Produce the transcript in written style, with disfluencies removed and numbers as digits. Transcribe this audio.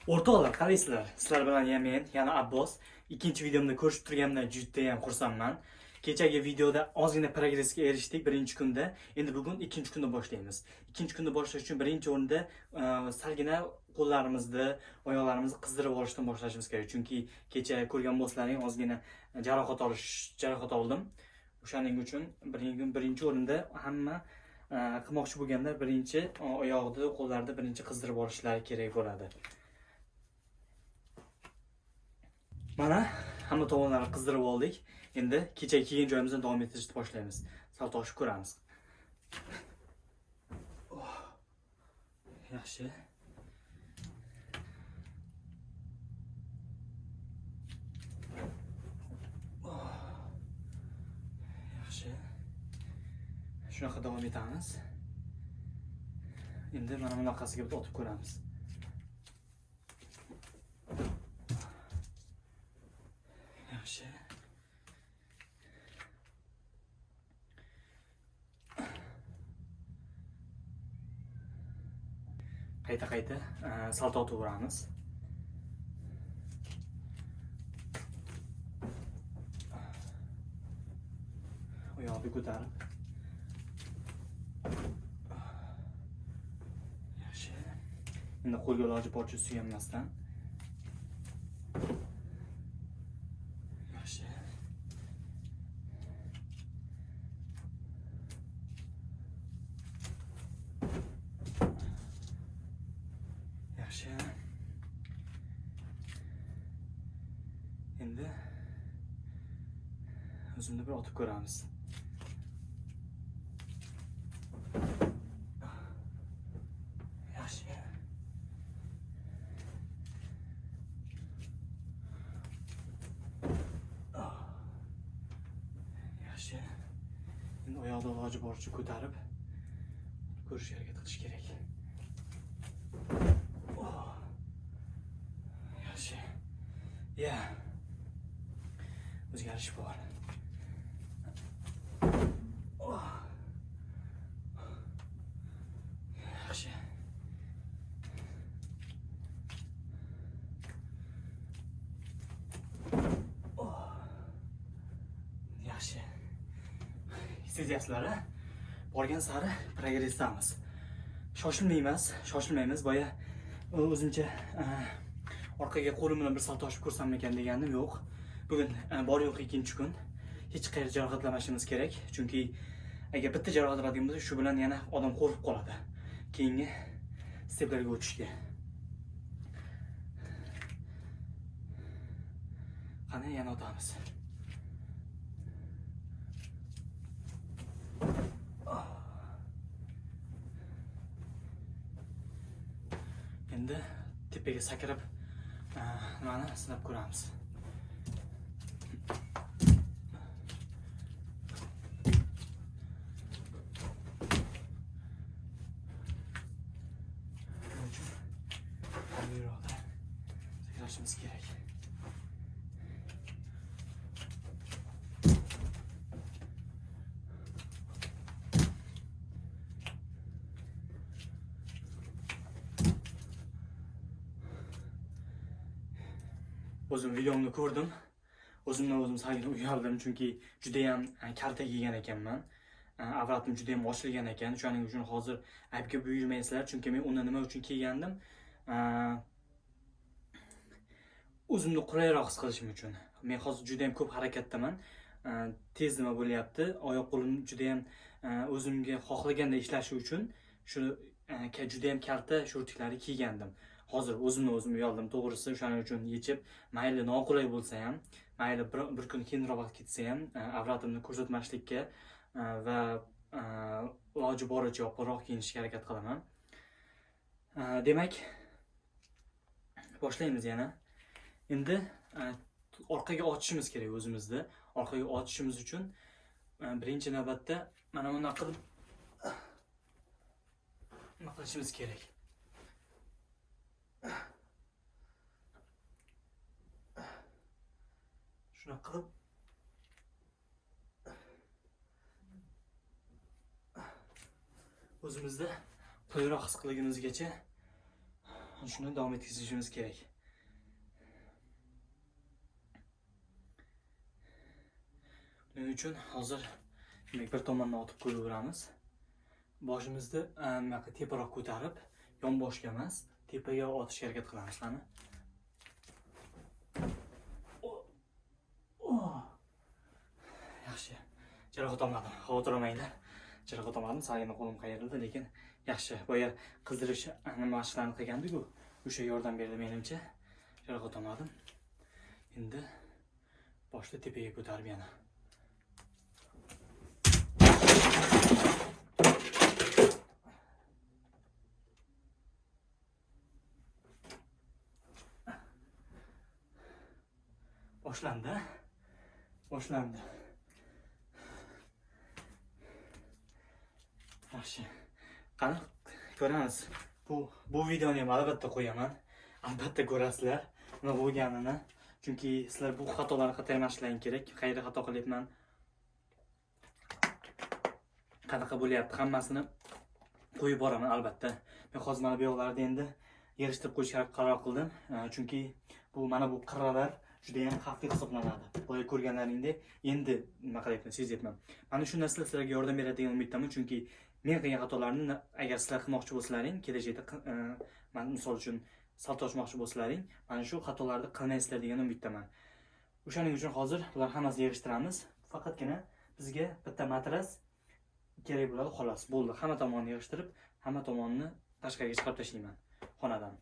O'rtoqlar, qalaysizlar? Sizlar bilan yana men, yana Abbos. Ikkinchi videomda ko'rishib turganimdan juda ham xursandman. Kechagi videoda ozgina progressga erishdik birinchi kunda. Endi bugun ikkinchi kunda boshlaymiz. Ikkinchi kunda boshlash uchun birinchi o'rinda salgina qo'llarimizni, oyoqlarimizni qizdirib olishdan boshlashimiz kerak. Chunki kecha ko'rgan bo'lsalaring ozgina jarohat oldim. O'shaning uchun birinchi o'rinda hamma qilmoqchi bo'lganlar birinchi oyog'ni, qo'llarni birinchi qizdirib olishlari kerak bo'ladi. Mana hamma tomonlarni qizdirib oldik. Endi kecha kelgan joyimizdan davom ettirishni boshlaymiz. Sal toshib ko'ramiz. Oh, yaxshi. Oh, yaxshi. Shunaqa davom etamiz. Endi mana bunaqasiga bitta otib ko'ramiz. Yaxshi. Qayta-qayta salto otib. Oyoqni ko'tarib. Yaxshi. Endi qo'lga iloji boricha suyanmasdan. Yaxshi. Yaxshi. Endi o'zimni bir otib ko'ramiz. Yaxshi. Yaxshi. Endi oyoqni iloji boricha ko'tarib ko'rishga harakat qilish kerak. Oh. Yaxshi. Ya. O'zgarish bor. Oh. Yaxshi. Oh. Yaxshi. Sezyapsizlar, a? Borgan sari progressdamiz. Shoshilmaymiz, shoshilmaymiz. Boya o'zimcha orqaga qo'lim bilan bir sal toshib ko'rsammikan degandim, yo'q. Bugun bor yo'q ikkinchi kun. Hech qayerda jarohatlamashimiz kerak, chunki agar bitta jarohat oladigan bo'lsa, shu bilan yana odam qo'rqib qoladi. Keyingi steplarga o'tishga. Qani yana o'tamiz. Endi tepaga sakrab nimani sinab ko'ramiz. Buning uchun yiroqda sakrashimiz kerak. O'zim videomni ko'rdim. O'zimdan o'zim salgina uyaldim, chunki juda ham kalta kiygan ekanman. Avratim juda ham ochilgan ekan. Shuning uchun hozir aybga buyurmaysizlar, chunki men uni nima uchun kiygandim? O'zimni qulayroq his qilishim uchun. Men hozir juda ham ko'p harakatdaman. Tez nima bo'lyapti? Oyoq qo'lim juda ham o'zimga xohlaganda ishlashi uchun shu juda ham kalta shortiklarni kiygandim. Hozir o'zimni o'zim uyaldim, to'g'risi, o'shaning uchun yechib, mayli noqulay bo'lsa ham, mayli bir kun keyinroq vaqt ketsa ham, avratimni ko'rsatmaslikka va iloji boricha yopiqroq kiyinishga harakat qilaman. Demak, boshlaymiz yana. Endi orqaga otishimiz kerak o'zimizni. Orqaga otishimiz uchun birinchi navbatda mana bunday qilib nima qilishimiz kerak? Shunaqa qilib o'zimizni qulayroq his qilgunimizgacha Shuni davom etkazishimiz kerak. Buning uchun hozir demak bir tomondan otib ko'raveramiz. Boshimizni bunaqa teparoq ko'tarib, yonboshga emas, tepaga otishga harakat qilamiz qani. Yaxshi. Jarohat olmadim. Xavotir olmanglar. Jarohat olmadim, salgina qo'lim qayrildi, lekin yaxshi. Boya qizdirish mashqlarini qilgandik-ku, o'sha yordam berdi menimcha. Jarohat olmadim. Endi boshni tepaga ko'tarib yana. Boshlandi. Boshlandi. Yaxshi. Qani ko'ramiz. Bu videoni ham albatta qo'yaman. Albatta ko'rasizlar nima bo'lganini. Chunki sizlar bu xatolarni qaytarmashlaring kerak. Qayerda xato qilyapman? Qanaqa bo'lyapti? Hammasini qo'yib boraman albatta. Men hozir mana bu yoqlarni endi yig'ishtirib qo'yishga qaror qildim. Chunki bu mana bu qirralar juda ham xavfli hisoblanadi. Boya ko'rganlaringdek endi nima qilyapman, sezyapman. Mana shu narsalar sizlarga yordam beradi degan umiddaman, chunki men qilgan xatolarni agar sizlar qilmoqchi bo'lsalaring, kelajakda man misol uchun salto ochmoqchi bo'lsalaring, mana shu xatolarni qilmaysizlar degan umiddaman. O'shaning uchun hozir bular hammasini yig'ishtiramiz. Faqatgina bizga bitta matras kerak bo'ladi, xolos. Bo'ldi. Hamma tomonni yig'ishtirib, hamma tomonni tashqariga chiqarib tashlayman xonadan.